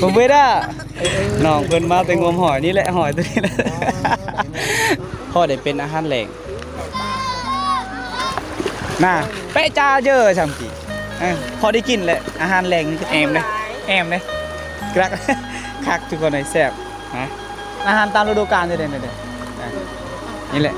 ບໍ່ເວດາ ນ້ອງເພິ່ນມາແຕ່ງົມຫອຍນີ້ແຫຼະ ຫອຍຕົວນີ້ແຫຼະ ພໍໄດ້ເປັນອາຫານແລງນະ ແປະຈາເຈີຊ່ຳກີ້ ພໍໄດ້ກິນແຫຼະ ອາຫານແລງນີ້ ແອມເດ້ ແອມເດ້ ຄັກ ຄັກ ທຸກຄົນເອີຍ ແຊບນະ ອາຫານຕາມລະດູການເດ້ ເດ້ ເດ້ ນີ້ແຫຼະ.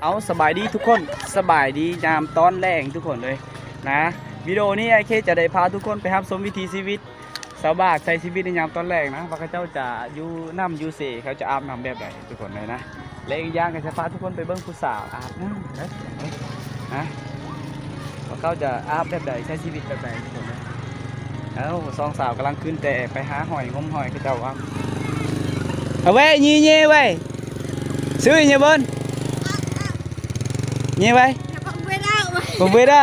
ເອົາ ສະບາຍດີທຸກຄົນ ສະບາຍດີຍາມຕອນແລງທຸກຄົນເອີຍນະ ວິດີໂອນີ້ອ້າຍເຄຈະໄດ້ພາທຸກຄົນໄປຮັບຊົມວິຖີຊີວິດ ຊາວບ້ານໃຊ້ຊີວິດໃນຍາມຕອນແລງນະ ວ່າເຂົາເຈົ້າຈະຢູ່ນ້ຳຢູ່ເສ ເຂົາຈະອາບນ້ຳແບບໃດທຸກຄົນເອີຍນະ ແລະ ອີກຢ່າງກໍຈະພາທຸກຄົນໄປເບິ່ງຜູ້ສາວອາບນ້ຳເດີ ຮະ ວ່າເຂົາຈະອາບແບບໃດ ໃຊ້ຊີວິດແບບໃດທຸກຄົນເອີຍ. ເອົ້າ ສອງສາວກຳລັງຂຶ້ນແຕ່ໄປຫາຫອຍ ງົມຫອຍເຂົາເຈົ້າວ່າ ເອົາໄວ້ ເຍ່ໆ ໄວ້ ຊື້ເຍ່ເບິ່ນ ເຍ່ໄວ້ ເບິ່ງເວລາ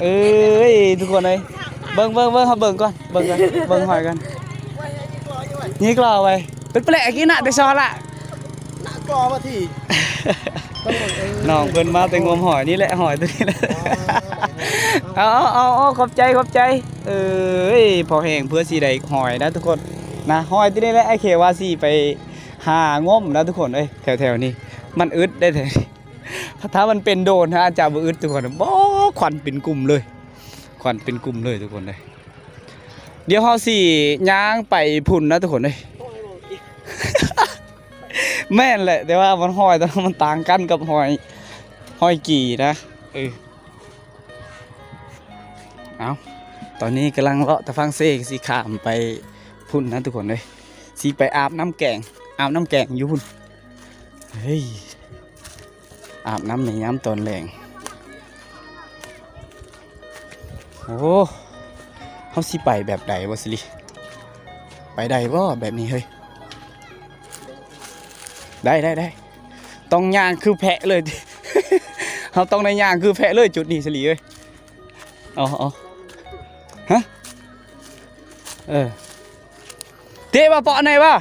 ເອີຍ ທຸກຄົນເອີຍ ເບິ່ງ ເບິ່ງ ເບິ່ງ ເຮົາເບິ່ງກ່ອນ ເບິ່ງກ່ອນ ເບິ່ງຫອຍກ່ອນ ນີ້ກລໍໄວ້ ເປັນແປະກິນນະ ແຕ່ຊອລະ ນະກລໍມາທີ ນ້ອງເພິ່ນມາແຕ່ງົມຫອຍນີ້ແຫຼະ ຫອຍຕົວນີ້ແຫຼະ ເອົາ ເອົາ ເອົາ ເອົາ ຂອບໃຈ ຂອບໃຈ ເອີຍ ພໍແຮງເພື່ອຊິໄດ້ຫອຍນະທຸກຄົນນະ ຫອຍຕົວນີ້ແຫຼະ ອ້າຍເຄວ່າຊິໄປຫາງົມນະທຸກຄົນເອີຍ ແຖວໆນີ້ ມັນອຶດໄດ໋ແຖວນີ້ ຖ້າມັນເປັນໂດນ ອາດຈະບໍ່ອຶດທຸກຄົນ ບໍ່ ຄວັນເປັນກຸ່ມເລີຍ ຄວັນເປັນກຸ່ມເລີຍທຸກຄົນເອີຍ ດຽວເຮົາຊິຍ່າງໄປພຸ້ນນະທຸກຄົນເອີຍ ແມ່ນແຫຼະ ແຕ່ວ່າມັນຫອຍ ແຕ່ວ່າມັນຕ່າງກັນກັບຫອຍ ຫອຍກີ່ນະ ເອີ ເອົາ ຕອນນີ້ກຳລັງເລາະຕາຝັ່ງເຊ ຊິຂ້າມໄປພຸ້ນນະທຸກຄົນເອີຍ ຊິໄປອາບນ້ຳແກງ ອາບນ້ຳແກງຢູ່ພຸ້ນ ເຮີ້ຍ ອາບນ້ຳໃນຍາມຕອນແລງ ໂອ້ ເຮົາຊິໄປແບບໃດວະ ສາລີ ໄປໄດ້ບໍ່ແບບນີ້ເຮີ້ຍ ໄດ້ ໄດ້ ໄດ້ ຕ້ອງຍ່າງຄືແພະເລີຍ ເຮົາຕ້ອງໄດ້ຍ່າງຄືແພະເລີຍຈຸດນີ້ ສາລີເອີຍ ເອົາ ເອົາ ຮະ ເອີ ເຕະບໍ່ເປາະໃນບໍ່?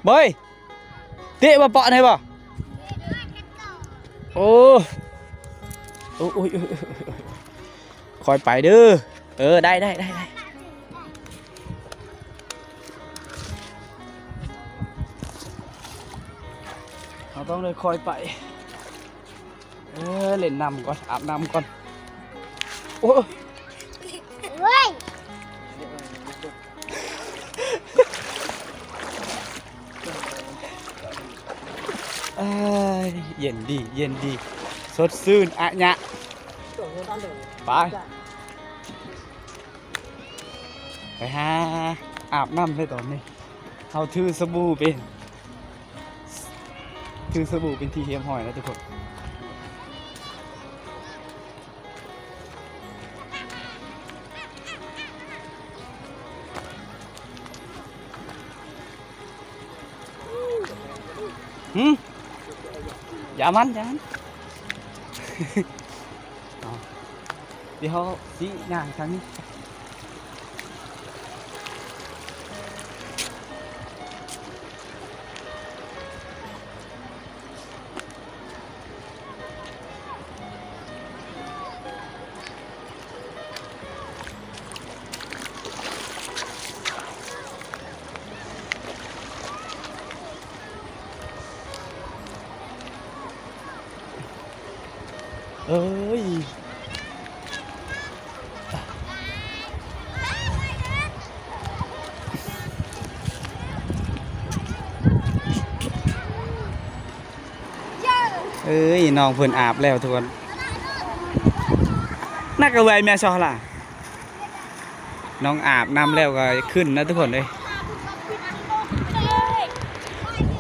ເບີຍ ເຕະບໍ່ເປາະໃນບໍ່? ໂອ້ ໂອ້ຍ ໂອ້ຍ ໂອ້ຍ ໂອ້ຍ ໂອ້ຍ ຄ່ອຍໄປເດີ ເອີ ໄດ້ ໄດ້ ໄດ້ ໄດ້ ເຮົາຕ້ອງໄດ້ຄ່ອຍໄປ ເອີ ຫຼິ້ນນ້ຳກ່ອນ ອາບນ້ຳກ່ອນ ໂອ້ຍ ເອີຍ ເອີຍ ເຢັນດີ ເຢັນດີ ສົດຊື່ນອະຍະ ໄປ ໄປຫາອາບນ້ຳເລີຍຕອນນີ້ ເຮົາຖືສະບູເປັນ ຖືສະບູເປັນທີ່ຮຽບຮ້ອຍແລ້ວທຸກຄົນ. ຫືມ ຢ່າມັນ ຢ່າມັນ ເອົາ ດຽວເຮົາຊິຍ່າງທາງນີ້. ເອີຍ ເອີຍ ນ້ອງເພິ່ນອາບແລ້ວທຸກຄົນ ນັກກະເວຍແມ່ຊໍລະ ນ້ອງອາບນ້ຳແລ້ວກໍຂຶ້ນນະທຸກຄົນເອີຍ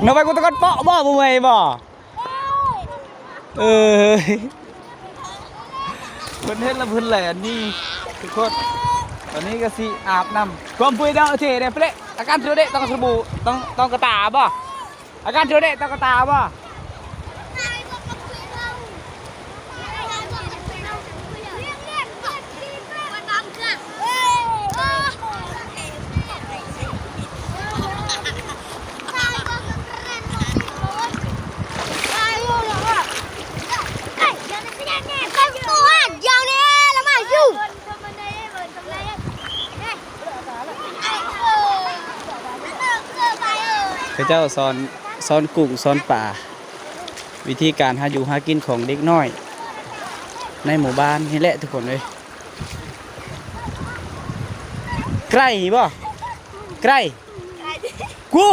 ນ້ອງໄປກູຕະກອນເປາະບໍ່ ບໍ່ເມື່ອຍບໍ່? ເອີຍ ເພິ່ນເຫັນແລ້ວເພິ່ນແລ່ນໜີທຸກຄົນ ຕອນນີ້ກໍຊິອາບນ້ຳ ກວມປຸຍເດີ ເທເດ ເປະ ອາການໂຕເດ ຕ້ອງສະບູ ຕ້ອງ ຕ້ອງກະຕ່າບໍ່? ອາການໂຕເດ ຕ້ອງກະຕ່າບໍ່? ເ ເຂົາເຈົ້າສອນ ສອນກຸ້ງສອນປາ ວິທີການຫາຢູ່ຫາກິນຂອງເດັກນ້ອຍໃນໝູ່ບ້ານນີ້ແຫຼະທຸກຄົນເອີຍ. ໄກລບໍ່? ໄກລ ກູ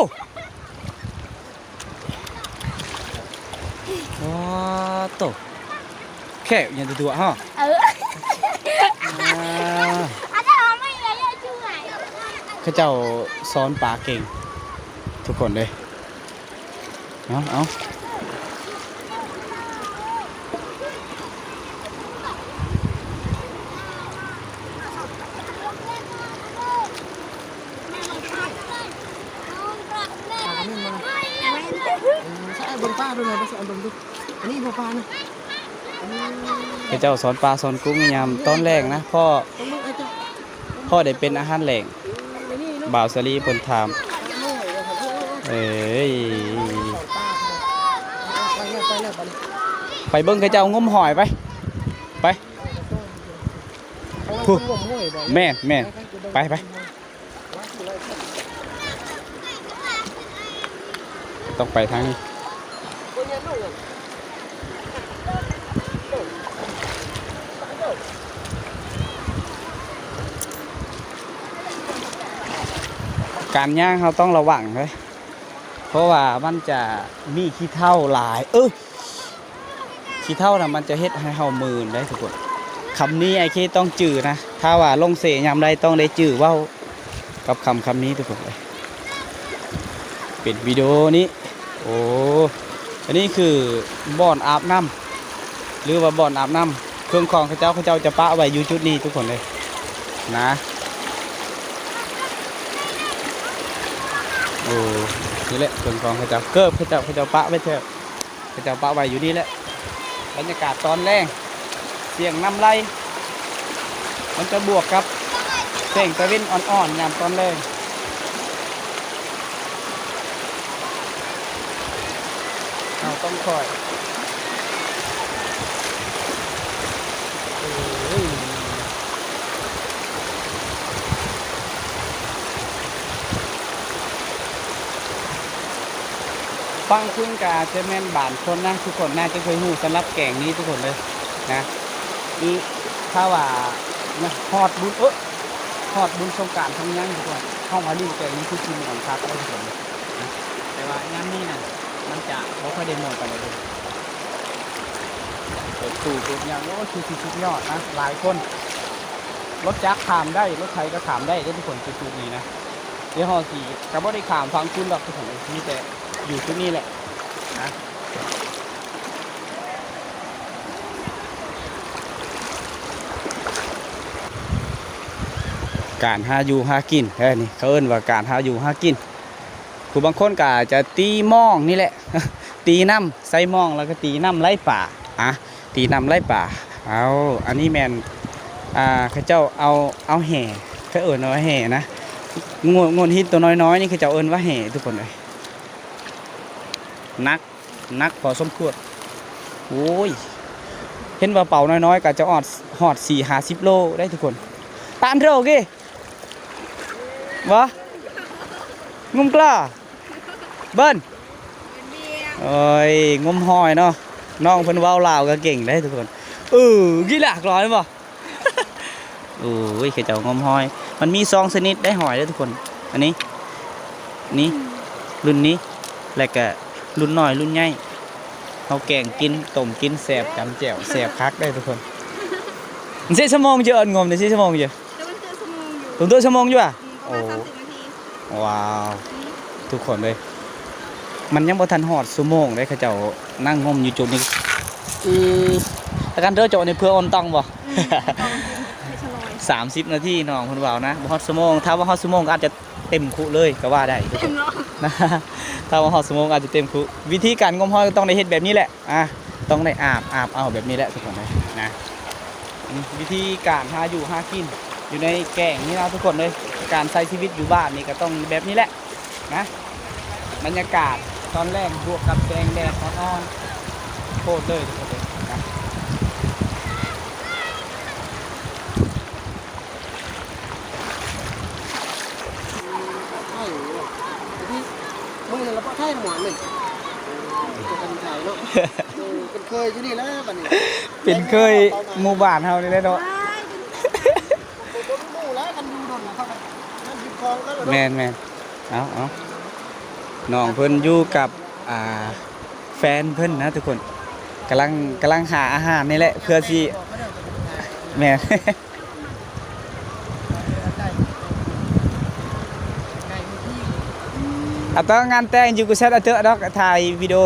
ວ້າໂຕ ແຄ່ຫຍັງຕົວໆ ຮະ ເອີ ອ່າ ເຂົາເຈົ້າສອນປາເກັ່ງທຸກຄົນເດ້. ເອົາ ເອົາ ເບິ່ງປາດູແຫຼະ ເບິ່ງປາດູ ອັນນີ້ບໍ່ປານະ. ເຂົາເຈົ້າສອນປາສອນກຸ້ງຍາມຕອນແລງນະ ເພາະ ເພາະໄດ້ເປັນອາຫານແລງ. ບ່າວສາລີເພິ່ນຖາມ ເອີຍ ໄປເບິ່ງເຂົາເຈົ້າງົມຫອຍໄປ ໄປ ພຸ້ນ ແມ່ນ ແມ່ນ ໄປ ໄປ. ຕ້ອງໄປທາງນີ້ ການຍ່າງເຮົາຕ້ອງລະວັງເດ້ ເພາະວ່າມັນຈະມີຂີ້ເຖົ້າຫຼາຍ ເອີ ຂີ້ເຖົ້ານະ ມັນຈະເຮັດໃຫ້ເຮົາມື່ນໄດ້ທຸກຄົນ. ຄຳນີ້ອ້າຍເຄຕ້ອງຈື່ນະ ຖ້າວ່າລົງເສຍາມໃດ ຕ້ອງໄດ້ຈື່ເວົ້າກັບຄຳ ຄຳນີ້ທຸກຄົນເອີຍ. ເປັນວິດີໂອນີ້ ໂອ້ ອັນນີ້ຄືບ່ອນອາບນ້ຳ ຫຼືວ່າບ່ອນອາບນ້ຳ ເຄື່ອງຂອງເຂົາເຈົ້າ ເຂົາເຈົ້າຈະປະໄວ້ຢູ່ຈຸດນີ້ທຸກຄົນເອີຍນະ. ໂອ້ ນີ້ແຫຼະເຄື່ອງຂອງເຂົາເຈົ້າ ເກີບເຂົາເຈົ້າ ເຂົາເຈົ້າປະໄວ້ແທ້ ເຂົາເຈົ້າປະໄວ້ຢູ່ນີ້ແຫຼະ. ບັນຍາກາດຕອນແລງ ສຽງນ້ຳໄຫຼ ມັນຈະບວກກັບແສງຕາເວັນອ່ອນໆ ຍາມຕອນແລງ. ເຮົາຕ້ອງຄ່ອຍ ເອີຍ ຝັ່ງຄຸນກໍອາດຈະແມ່ນບາງຄົນນະ ທຸກຄົນໜ້າຈະເຄີຍຮູ້ສຳລັບແກງນີ້ທຸກຄົນເລີຍນະ. ອີ ຖ້າວ່ານະ ຮອດບຸນ ເອີ ຮອດບຸນສົງການທຳອິດທຸກຄົນ ເຮົາມາຫຼິ້ນແກງນີ້ຄືຊິມ່ວນຄັກເລີຍທຸກຄົນເລີຍນະ. ແຕ່ວ່າຍາມນີ້ນະ ມັນຈະບໍ່ຄ່ອຍໄດ້ມ່ວນປານໃດເລີຍ ເປີດຕູ້ເປີດຫຍັງ ໂອ້ ຄືຊິສຸດຍອດນະ ຫຼາຍຄົນ ລົດຈັກຂ້າມໄດ້ ລົດໄຖກໍຂ້າມໄດ້ເດ້ທຸກຄົນ ຈຸດໆນີ້ນະ. ດຽວເຮົາຊິ ກໍບໍ່ໄດ້ຂ້າມຝັ່ງພຸ້ນດອກທຸກຄົນ ມີແຕ່ຢູ່ຈຸດນີ້ແຫຼະນະ. ການຫາຢູ່ຫາກິນເດ້ນີ້ ເຂົາເອີ້ນວ່າການຫາຢູ່ຫາກິນ. ຜູ້ບາງຄົນກໍອາດຈະຕີມອງນີ້ແຫຼະ ຕີນ້ຳ ໃສ່ມອງແລ້ວກໍຕີນ້ຳໄຫຼປາ ອາ ຕີນ້ຳໄຫຼປາ. ເອົາ ອັນນີ້ແມ່ນ ອ່າ ເຂົາເຈົ້າເອົາ ເອົາແຫ ເຂົາເອີ້ນວ່າແຫນະ ໂງ່ນ ໂງ່ນຫີນໂຕນ້ອຍໆນີ້ ເຂົາເຈົ້າເອີ້ນວ່າແຫທຸກຄົນເອີຍ. ໜັກ ໜັກພໍສົມຄວນ ໂອ້ຍ ເຫັນວ່າເປົານ້ອຍໆກໍຈະອອດ ຮອດສີ່ຫ້າສິບໂລໄດ໋ທຸກຄົນ. ປານໂຕເກ ບໍ່ ງຸ້ມກລ້າ ເບິ່ນ ໂອ້ຍ ງົມຫອຍເນາະ ນ້ອງເພິ່ນເວົ້າລາວກໍເກັ່ງເດ້ທຸກຄົນ. ເອີ ກິລາກລອຍບໍ່ ໂອ້ຍ ເຂົາເຈົ້າງົມຫອຍ ມັນມີສອງຊະນິດໄດ໋ຫອຍເດ້ທຸກຄົນ ອັນນີ້ ນີ້ ລຸ້ນນີ້ ແລ້ວກະລຸ້ນນ້ອຍ ລຸ້ນໃຫຍ່ ເຮົາແກງກິນ ຕົ້ມກິນ ແຊບ ຈຳແຈ່ວ ແຊບຄັກເດ້ທຸກຄົນ. ສີ່ຊົ່ວໂມງເຈີ ເອີ້ນງົມນີ້ສີ່ຊົ່ວໂມງເຈີ ຕ້ອງເກີນຊົ່ວໂມງຢູ່ ຕ້ອງເກີນຊົ່ວໂມງຢູ່ຫວາ? ອືມ ປະມານ ໂອ້ ສາມສິບນາທີ. ວ້າວ ທຸກຄົນເອີຍ ມັນຍັງບໍ່ທັນຮອດຊົ່ວໂມງເດ້ ເຂົາເຈົ້ານັ່ງງົມຢູ່ຈຸດນີ້. ອື ປະກັນເດີ ເຈົ້ານີ້ເພື່ອອອນຕອງບໍ່? ອືມ ອອນຕອງ ເຮັດສະຫຼອຍ ສາມສິບນາທີ ນ້ອງເພິ່ນເວົ້ານະ ບໍ່ຮອດຊົ່ວໂມງ ຖ້າວ່າຮອດຊົ່ວໂມງກໍອາດຈະເຕັມຄຸເລີຍກໍວ່າໄດ້ ເຕັມເນາະ ຖ້າວ່າຮອດຊົ່ວໂມງອາດຈະເຕັມຄຸ. ວິທີການງົມຫອຍກໍຕ້ອງໄດ້ເຮັດແບບນີ້ແຫຼະ ອ່າ ຕ້ອງໄດ້ອາບ ອາບເອົາແບບນີ້ແຫຼະທຸກຄົນເອີຍນະ. ອືມ ວິທີການຫາຢູ່ຫາກິນຢູ່ໃນແກ້ງນີ້ນະທຸກຄົນເອີຍ ການໃຊ້ຊີວິດຢູ່ບ້ານນີ້ກໍຕ້ອງແບບນີ້ແຫຼະນະ. ບັນຍາກາດຕອນແລງບວກກັບແສງແດດອ່ອນໆ ໂຄດເລີຍທຸກຄົນເອີຍນະ. ເພາະໄທມ່ວນນີ້ ເອີ ເປັນເຄີຍຢູ່ນີ້ແຫຼະບັດນີ້ ເປັນເຄີຍໝູ່ບ້ານເຮົານີ້ແຫຼະເນາະ ບໍ່ມີໝູ່ແລ້ວ ຄັນຢູ່ດົນນະ ເຂົາກໍມັນຢູ່ຄອງກັນແລ້ວເນາະ ແມ່ນໆ ເອົາໆ ນ້ອງເພິ່ນຢູ່ກັບ ອ່າ ແຟນເພິ່ນນະທຸກຄົນ ກຳລັງ ກຳລັງຫາອາຫານນີ້ແຫຼະ ເພື່ອຊິ ແມ່ນ ອາ ຕອນງານແຕ່ງຢູ່ກູແຊດອາເຕີດອກ ຖ່າຍວິດີໂອ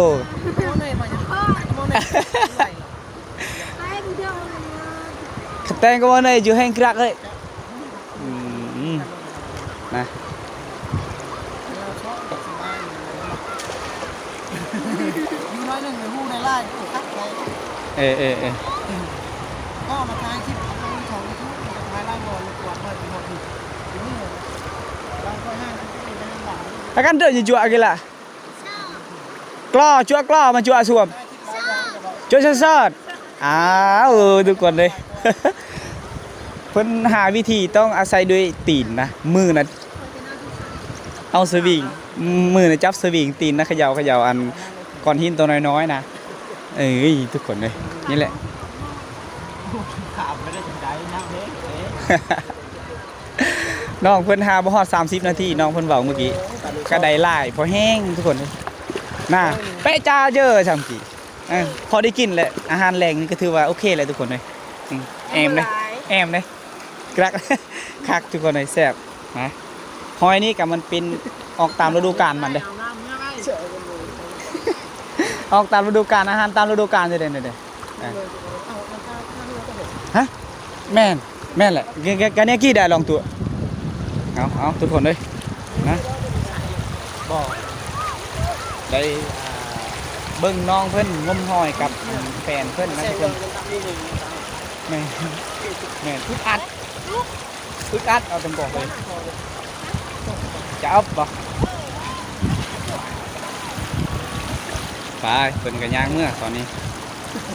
ແຕ່ງກໍບໍ່ໄດ້ຢູ່ແຫ່ງກະລັກເລີຍ ອືມ ນະ ຢູ່ໜ້ອຍໜຶ່ງຮູ້ໄດ້ຫຼາຍ ຄັກໄດ້ ເອີໆໆ ກໍມາຖ່າຍຄລິບ ເອົາລົງຊ່ອງຢູທູບ ມັນກໍຖ່າຍຫຼາຍບໍ່ ລົບກວນເໝິດໝົດນີ້ ຊິມີບາງຄົນຫາ ພາກັນເດີນຢູ່ຈົວກິນລະ ກລໍ ຈົວກລໍ ມາຈົວສວມ ຈົວຊອດ ອ້າວ ເອີ ທຸກຄົນເອີຍ ເພິ່ນຫາວິທີຕ້ອງອາໄສດ້ວຍຕີນນະ ມືນະ ເອົາສະວິງ ມືນະຈັບສະວິງ ຕີນນະຂະເຍົາຂະເຍົາ ອັນ ກ້ອນຫີນໂຕນ້ອຍໆນະ ເອີຍ ທຸກຄົນເອີຍ ນີ້ແຫຼະ ຂ້າມໄປໄດ້ຈັ່ງໃດນະເອີຍ ນ້ອງເພິ່ນຫາບໍ່ຮອດສາມສິບນາທີ ນ້ອງເພິ່ນເວົ້າມື້ກີ້ ກະໄດ້ຫຼາຍພໍແຮງທຸກຄົນ ນາ ເປະຈາເຈີຊ່ຳກີ້ ເອີ ພໍໄດ້ກິນແຫຼະ ອາຫານແລງນີ້ກະຖືວ່າໂອເຄແຫຼະທຸກຄົນເອີຍ ອືມ ແອມເດ້ ແອມເດ້ ກະລັກ ຄັກທຸກຄົນເອີຍ ແຊບ ນະ ຫອຍນີ້ກະມັນເປັນ ອອກຕາມລະດູການມັນເດ້ ອອກຕາມລະດູການ ອາຫານຕາມລະດູການເດ້ ເດ້ ເດ້. ອ່ະ ຮະ ແມ່ນ ແມ່ນແຫຼະ ກະ ກະ ກະແນວກີ້ໄດ້ລອງຕົວະ ເອົາ ເອົາ ທຸກຄົນເອີຍ ນະ ບໍ່ ໄດ້ ອ່າ ເບິ່ງນ້ອງເພິ່ນງົມຫອຍກັບ ອັນ ແຟນເພິ່ນນະທຸກຄົນ ແມ່ນ ແມ່ນ ອຶດອັດ ອຶດອັດ ເອົາຕົງໆເລີຍ ຈະອັບບໍ່ ໄປ ເພິ່ນກະຍ່າງເມືອຕອນນີ້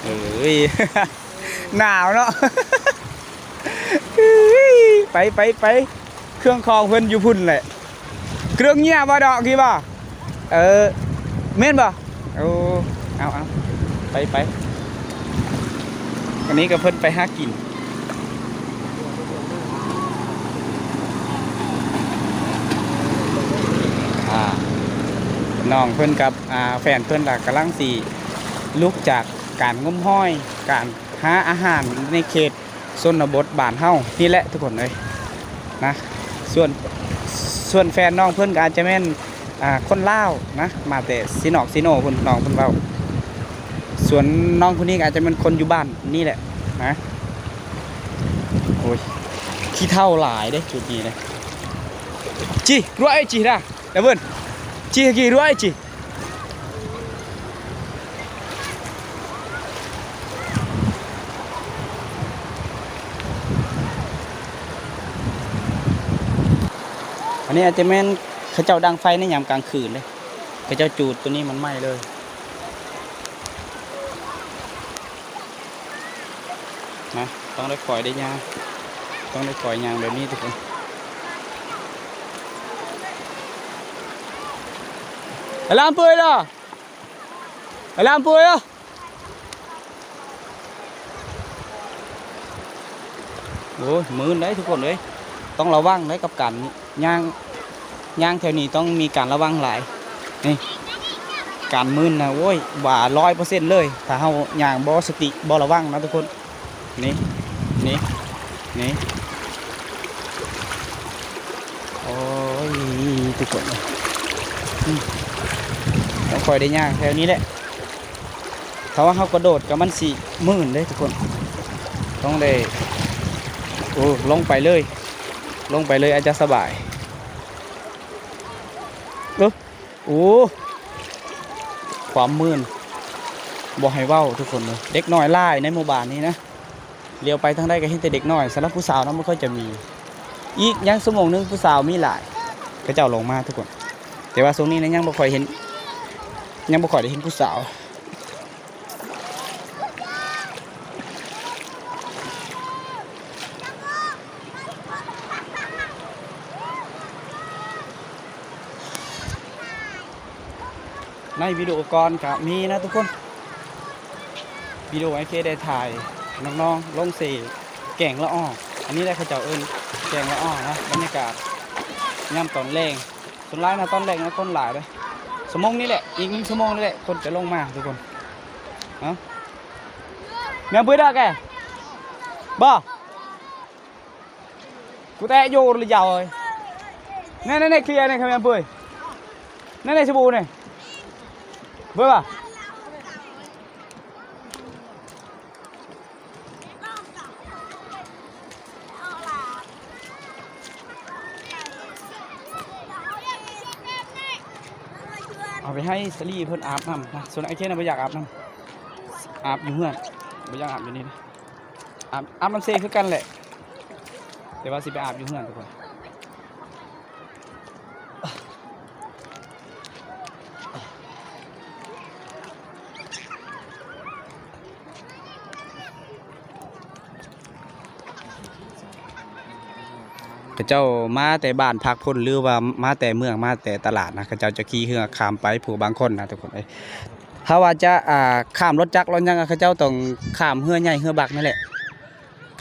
ເອີຍ ໜາວເນາະ ໄປ ໄປ ໄປ ເຄື່ອງຂອງເພິ່ນຢູ່ພຸ້ນແຫຼະ ເຄື່ອງເງຍບໍ່ດອກ ທີ່ບໍ່ ເອີ ແມ່ນບໍ່? ໂອ້ ເອົາ ເອົາ ໄປ ໄປ ອັນນີ້ກໍເພິ່ນໄປຫາກິນ ອ່າ ນ້ອງເພິ່ນກັບ ອ່າ ແຟນເພິ່ນລະກຳລັງຊິລຸກຈາກການງົມຫອຍ ການຫາອາຫານໃນເຂດ ຊົນນະບົດບ້ານເຮົານີ້ແຫຼະທຸກຄົນເອີຍນະ ສ່ວນ ສ່ວນແຟນນ້ອງເພິ່ນກໍອາດຈະແມ່ນ ອ່າ ຄົນລາວນະ ມາແຕ່ຊີນອກຊີໂນພຸ້ນ ນ້ອງເພິ່ນເວົ້າ ສ່ວນນ້ອງຜູ້ນີ້ກໍອາດຈະແມ່ນຄົນຢູ່ບ້ານນີ້ແຫຼະນະ ໂອ້ຍ ຂີ້ເຖົ້າຫຼາຍເດ້ຈຸດນີ້ເດ້ Ci, ruai ci dah. Lawan. Ci lagi, ruai ci. ອັນນີ້ອາດຈະແມ່ນເຂົາເຈົ້າດັງໄຟໃນຍາມກາງຄືນເດ້ ເຂົາເຈົ້າຈູດໂຕນີ້ມັນໄໝ້ເລີຍ. ນະ ຕ້ອງໄດ້ຄ່ອຍໄດ້ຍ່າງ ຕ້ອງໄດ້ຄ່ອຍຍ່າງແບບນີ້ທຸກຄົນ. Alam pui lo. Alam pui lo. ໂອ້ຍ ມື່ນໄດ໋ທຸກຄົນເອີຍ ຕ້ອງລະວັງໄດ໋ກັບການຍ່າງ ຍ່າງແຖວນີ້ຕ້ອງມີການລະວັງຫຼາຍ ນີ້ ການມື່ນນະ ໂອ້ຍ ວ່າຮ້ອຍເປີເຊັນເລີຍ ຖ້າເຮົາຍ່າງບໍ່ສະຕິ ບໍ່ລະວັງນະທຸກຄົນ ນີ້ ນີ້ ນີ້ ໂອ້ຍ ທຸກຄົນ ອືມ ຕ້ອງຄ່ອຍໄດ້ຍ່າງແຖວນີ້ແຫຼະ. ຖ້າວ່າເຮົາກະໂດດກະມັນຊິມື່ນເດ້ທຸກຄົນ ຕ້ອງໄດ້ ໂອ້ ລົງໄປເລີຍ ລົງໄປເລີຍອາດຈະສະບາຍ ເອີ ໂອ້ ຄວາມມື່ນບໍ່ໃຫ້ເວົ້າທຸກຄົນເອີຍ ເດັກນ້ອຍຫຼາຍໃນໝູ່ບ້ານນີ້ນະ. ຫຼຽວໄປທາງໃດກໍເຫັນແຕ່ເດັກນ້ອຍ ສຳລັບຜູ້ສາວນະບໍ່ຄ່ອຍຈະມີ ອີກຍັງຊົ່ວໂມງໜຶ່ງຜູ້ສາວມີຫຼາຍ ເຂົາເຈົ້າລົງມາທຸກຄົນ ແຕ່ວ່າຊ່ວງນີ້ນະຍັງບໍ່ຄ່ອຍເຫັນ ຍັງບໍ່ຄ່ອຍໄດ້ເຫັນຜູ້ສາວ. ໃນວິດີໂອກ່ອນກະມີນະທຸກຄົນ ວິດີໂອໄອເຄໄດ້ຖ່າຍນ້ອງໆລົງເຊແກງລະອໍ ອັນນີ້ແຫຼະເຂົາເຈົ້າເອີ້ນແກງລະອໍເນາະ ບັນຍາກາດຍາມຕອນແລງ ສ່ວນຫຼາຍນະຕອນແລງນະຄົນຫຼາຍເດ້ ຊົ່ວໂມງນີ້ແຫຼະ ອີກໜຶ່ງຊົ່ວໂມງນີ້ແຫຼະ ຄົນຈະລົງມາທຸກຄົນ ເອົາ ແມ່ນເບີດອກແກ ບໍ່ ກູແຕະໂຍລະເຍົາເອີຍ ແນ່ໆ ເຄລຍແນ່ ຄະແມນເບີຍ ແນ່ໆ ສະບູແນ່ ເບີຍວ່າ ເອົາໄປໃຫ້ສາລີເພິ່ນອາບນ້ຳນະ ສ່ວນອ້າຍເຄນນະບໍ່ຢາກອາບນ້ຳ ອາບຢູ່ເຮືອນ ບໍ່ຢາກອາບຢູ່ນີ້ນະ. ອາບ ອາບນ້ຳເຊຄືກັນແຫຼະ ແຕ່ວ່າຊິໄປອາບຢູ່ເຮືອນທຸກຄົນ. ເຂົາເຈົ້າມາແຕ່ບ້ານພັກພຸ້ນ ຫຼືວ່າມາແຕ່ເມືອງ ມາແຕ່ຕະຫຼາດນະ ເຂົາເຈົ້າຈະຂີ່ເຮືອຂ້າມໄປ ຜູ້ບາງຄົນນະທຸກຄົນເອີຍ. ຖ້າວ່າຈະ ອ່າ ຂ້າມລົດຈັກລົດຫຍັງ ເຂົາເຈົ້າຕ້ອງຂ້າມເຮືອໃຫຍ່ເຮືອບັກນີ້ແຫຼະ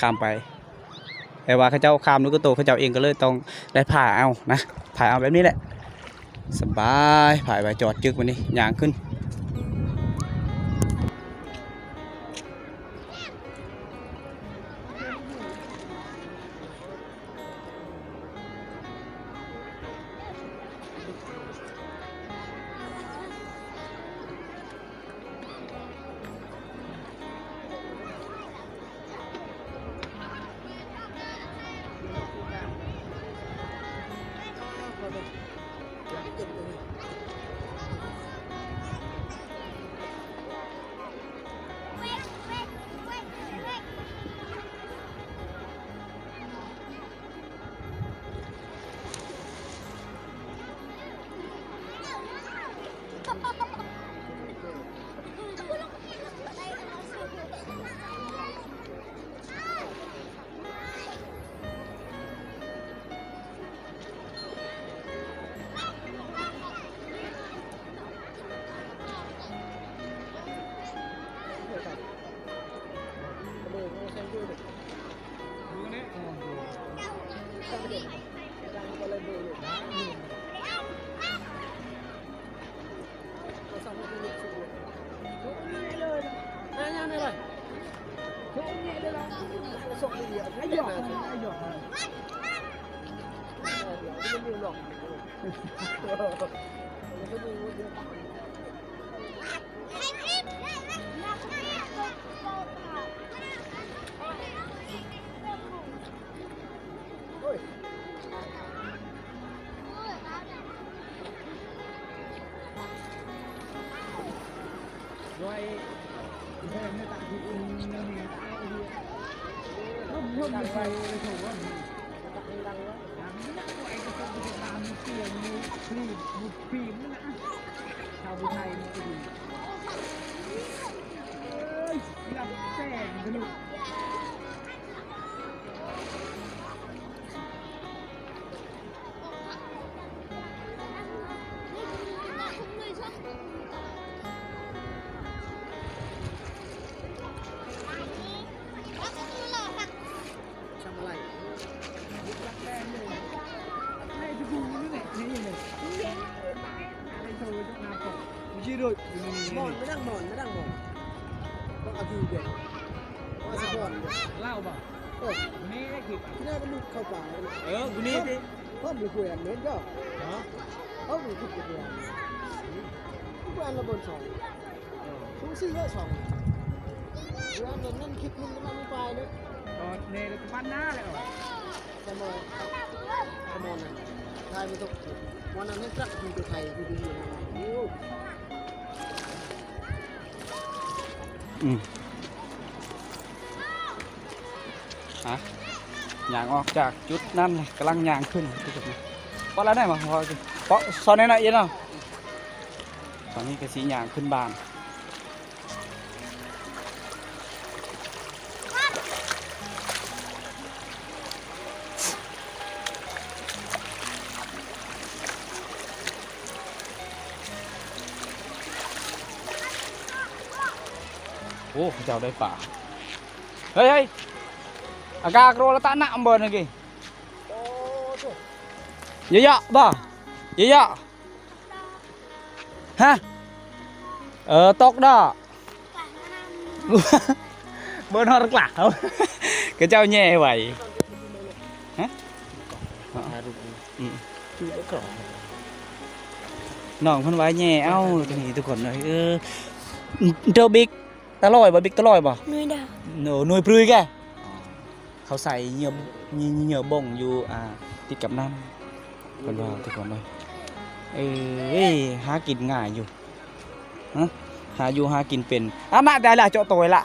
ຂ້າມໄປ ແຕ່ວ່າເຂົາເຈົ້າຂ້າມດ້ວຍໂຕເຂົາເຈົ້າເອງ ກໍເລີຍຕ້ອງໄດ້ພາຍເອົານະ ພາຍເອົາແບບນີ້ແຫຼະ ສະບາຍ ພາຍໄປຈອດຈຶກ ບາດນີ້ຍ່າງຂຶ້ນ. ມອນ ມານັ່ງມອນ ມານັ່ງມອນ ຕ້ອງເອົາຢູ່ເດ ມາສະພອນເດ ລາວບໍ່? ເອີ ນີ້ໄດ້ຄືກັນ ທີ່ແລກກໍຫຼຸດເຂົ້າປ່າ ເອີ ຜູ້ນີ້ຕິ ເພາະບໍ່ແຂວນເດ້ເຈົ້າ ເນາະ ເຮົາບໍ່ຄິດຈະແຂວນ ແຂວນລະບ່ອນສອງ ເອີ ສູງສີ່ຮ້ອຍສອງ ເດືອນນັ້ນຄິດເງິນປະມານປາຍເດ້ ກໍແນ່ ກໍປານໜ້າແລ້ວ ສະໝໍ ສະໝໍນັ້ນ ຖ່າຍບໍ່ຕົກ ໝໍນັ້ນໃຫ້ກະຢູ່ໄທ ຢູ່ດີ ໂອ້ ອືມ ອ່ະ ຍ່າງອອກຈາກຈຸດນັ້ນ ກຳລັງຍ່າງຂຶ້ນ ເປາະລະໄດ້ບໍ່ ເປາະຊອນແນ່ນະ ເອີເນາະ ຕອນນີ້ກໍຊິຍ່າງຂຶ້ນບ້ານ. ໂອ້ ເຂົາເຈົ້າໄດ້ປາ. ເຮີ້ຍ ເຮີ້ຍ ອາກາໂກລະຕະນະເບີນກີ້ ເຍາະໆ ບໍ່ ເຍາະໆ ຮະ ເອີ ຕົກດອກ ເບີນຮອດກະ ເຂົາເຈົ້າແຍ່ໄວ ຮະ ອືມ ນ້ອງເພິ່ນວ່າແຍ່ເອົາ ນີ້ທຸກຄົນເອີຍ ເອີ ເດີບິກ ຕະຫຼອຍບໍ່ ບິກຕະຫຼອຍບໍ່? ໜ່ວຍດາວ ໂນ ໜ່ວຍປຶຍແກ ເຂົາໃສ່ເຫຍື່ອ ເຫຍື່ອບົ້ງຢູ່ ອ່າ ຕິດກັບນ້ຳ ເພິ່ນວ່າທຸກຄົນເອີຍ ເອີຍ ຫາກິນງ່າຍຢູ່ ຮະ ຫາຢູ່ຫາກິນເປັນ ອາ ມາໄດ້ລະ ເຈາະໂຕຍລະ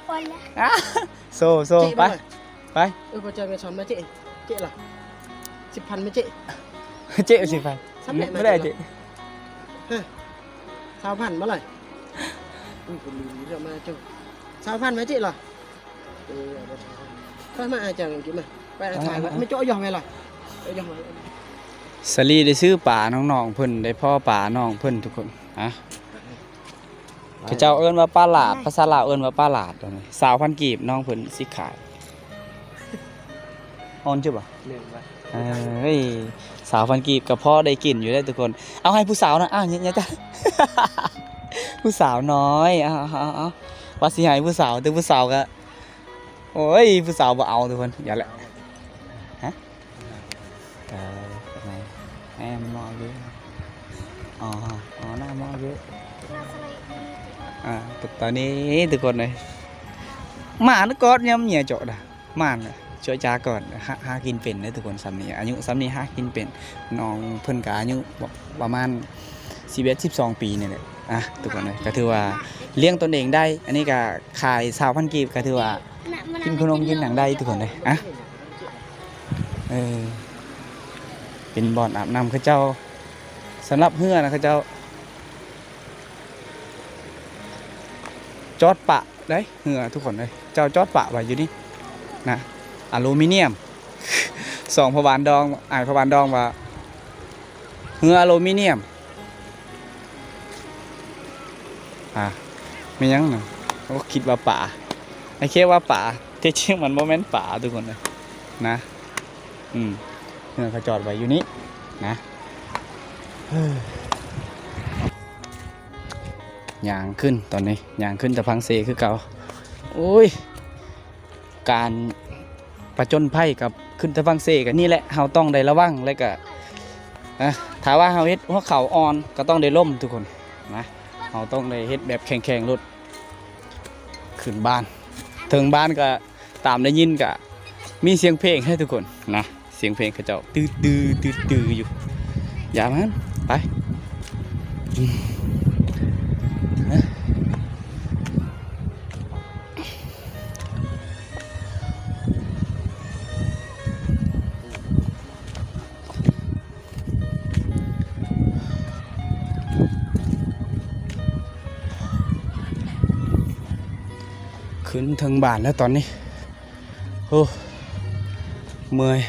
ໂອ້ຍລະ ອາ ໂຊ ໂຊ ເຈະ ໄປ ໄປ ເອີ ບໍ່ເຈາະເງິນສອນມາເຈະ ເຈະລະ ສິບພັນມາເຈະ ເຈະສິບພັນ ສຳເລັດ ບໍ່ໄດ້ເຈະ ຮະ ຊາວພັນມາເລີຍ ອຸ້ຍ ຄົນດີເນາະ ມາເຈົ້າ ຊາວພັນມາເຈະລະ ເອີ ເອົາມາ ເອົາມາ ອາຈານກິນມາ ໄປ ອາ ຖ່າຍໄວ້ ມາເຈາະຢອກແມ່ລະ ເອີ ຢອກມາ ສາລີໄດ້ຊື້ປານ້ອງໆເພິ່ນ ໄດ້ພໍ້ປານ້ອງເພິ່ນທຸກຄົນ ອະ ເຂົາເຈົ້າເອີ້ນວ່າປາຫຼາດ ພາສາລາວເອີ້ນວ່າປາຫຼາດ ຊາວພັນກີບ ນ້ອງເພິ່ນຊິຂາຍ ອ່ອນຈຸບໍ່? ເອີຍ ຊາວພັນກີບກໍພໍໄດ້ກິນຢູ່ເດ້ທຸກຄົນ ເອົາໃຫ້ຜູ້ສາວນະ ອ້າວ ຍາ ຍາ ຈ້າ ຜູ້ສາວນ້ອຍ ເອົາ ເອົາ ເອົາ ເອົາ ວ່າຊິໃຫ້ຜູ້ສາວ ແຕ່ຜູ້ສາວກໍ ໂອ້ຍ ຜູ້ສາວບໍ່ເອົາທຸກຄົນ ຢ່າແຫຼະ ຮະ ເອີ ແມ່ມັນມອງຢູ່ ອໍ ອໍ ໜ້າມອງຢູ່ ອ່າ ຕອນນີ້ທຸກຄົນເອີຍ ໝານກອດຍາມເມຍເຈາະດາ ໝານ ຊ່ວຍຈາກ່ອນ ຫາ ຫາກິນເປັນເດີທຸກຄົນ ສ່ຳນີ້ ອາຍຸສ່ຳນີ້ຫາກິນເປັນ ນ້ອງເພິ່ນກໍອາຍຸປະມານສິບເອັດ ສິບສອງປີນີ້ແຫຼະ ອ່ະ ທຸກຄົນເອີຍ ກໍຖືວ່າລ້ຽງຕົນເອງໄດ້ ອັນນີ້ກໍຂາຍຊາວພັນກີບ ກໍຖືວ່າກິນຂະໜົມກິນຫຍັງໄດ້ທຸກຄົນເອີຍ ອ່ະ ເອີ ເປັນບ່ອນອາບນ້ຳເຂົາເຈົ້າ ສຳລັບເຮືອນະ ເຂົາເຈົ້າຈອດປະ ໄດ້ເຮືອທຸກຄົນເອີຍ ເຈົ້າຈອດປະໄວ້ຢູ່ນີ້ນະ ອາລູມີນຽມ ສອງພໍ່ບ້ານດອງ ອ້າຍພໍ່ບ້ານດອງວ່າ ເຮືອອາລູມີນຽມ ອ່າ ແມ່ນຫຍັງນະ ໂອ້ ຄິດວ່າປາ ໄອ້ເຄວ່າປາ ແທ້ຈິງມັນບໍ່ແມ່ນປາທຸກຄົນເອີຍນະ ອືມ ເຮືອເຂົາຈອດໄວ້ຢູ່ນີ້ນະ ຍ່າງຂຶ້ນຕອນນີ້ ຍ່າງຂຶ້ນຕະພັງເຊຄືເກົ່າ ໂອ້ຍ ການປະຈົນໄພກັບຂຶ້ນຕະພັງເຊກໍນີ້ແຫຼະ ເຮົາຕ້ອງໄດ້ລະວັງ ແລະກະ ນະ ຖ້າວ່າເຮົາເຮັດຫົວເຂົ່າອ່ອນກໍຕ້ອງໄດ້ລົ້ມທຸກຄົນນະ ເຮົາຕ້ອງໄດ້ເຮັດແບບແຂງໆໂລດ ຂຶ້ນບ້ານ ເທິງບ້ານກໍ ຕາມໄດ້ຍິນກະມີສຽງເພງໃຫ້ທຸກຄົນນະ ສຽງເພງເຂົາເຈົ້າຕື້ໆ ຕື້ໆຢູ່ ຢ່າມັນ ໄປ ຂຶ້ນເທິງບ້ານແລ້ວຕອນນີ້ ໂອ້ ເມື່ອຍ